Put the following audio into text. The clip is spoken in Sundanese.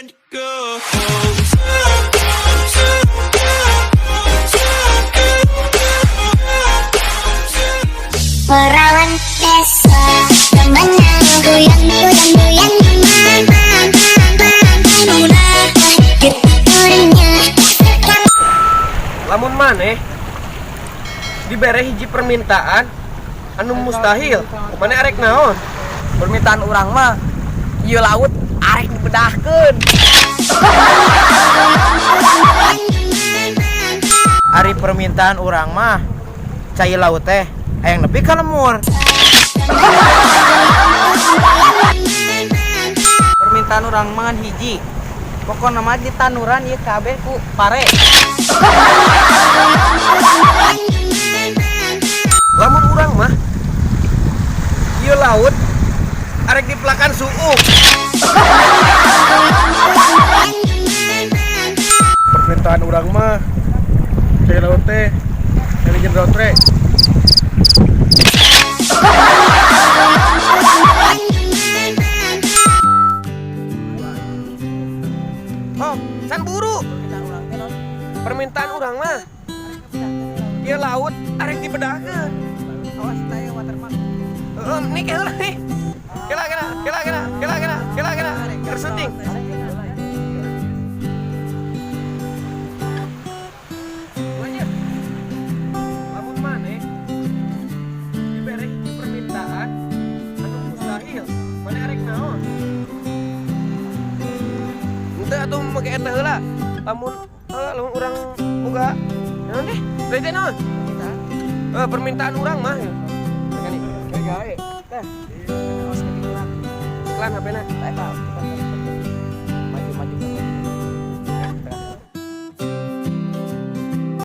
And go. Perawan desa menang goyang goyang goyang. Lamun maneh dibere hiji permintaan anu mustahil, maneh arek naon? Permintaan urang mah ieu laut arek dibedahkeun. Ari permintaan urang mah cai laut teh hayang nepi ka lemur. Permintaan urang mah ngan hiji. Pokona mah ditanuran ieu kabeh ku pare. Lamun urang mah ieu laut arek dipelakan suuk. Permintaan urang mah cai laut teh dari rotre. Oh, can buru. Permintaan urang mah ieu laut arek dibedahkeun. Awas taya watermark. Heeh, nih heula nih. Kela kela kela kela kela kela kela kela keur syuting. Lanjut. Lamun maneh dibere hiji permintaan anu mustahil, maneh arek naon? Henteu atuh make eta heula. Lamun lamun urang boga naon teh? Lain teh naon? Permintaan urang mah. Gawe. Teh. Awas ketinggalan. Iklan HP-na. Eta.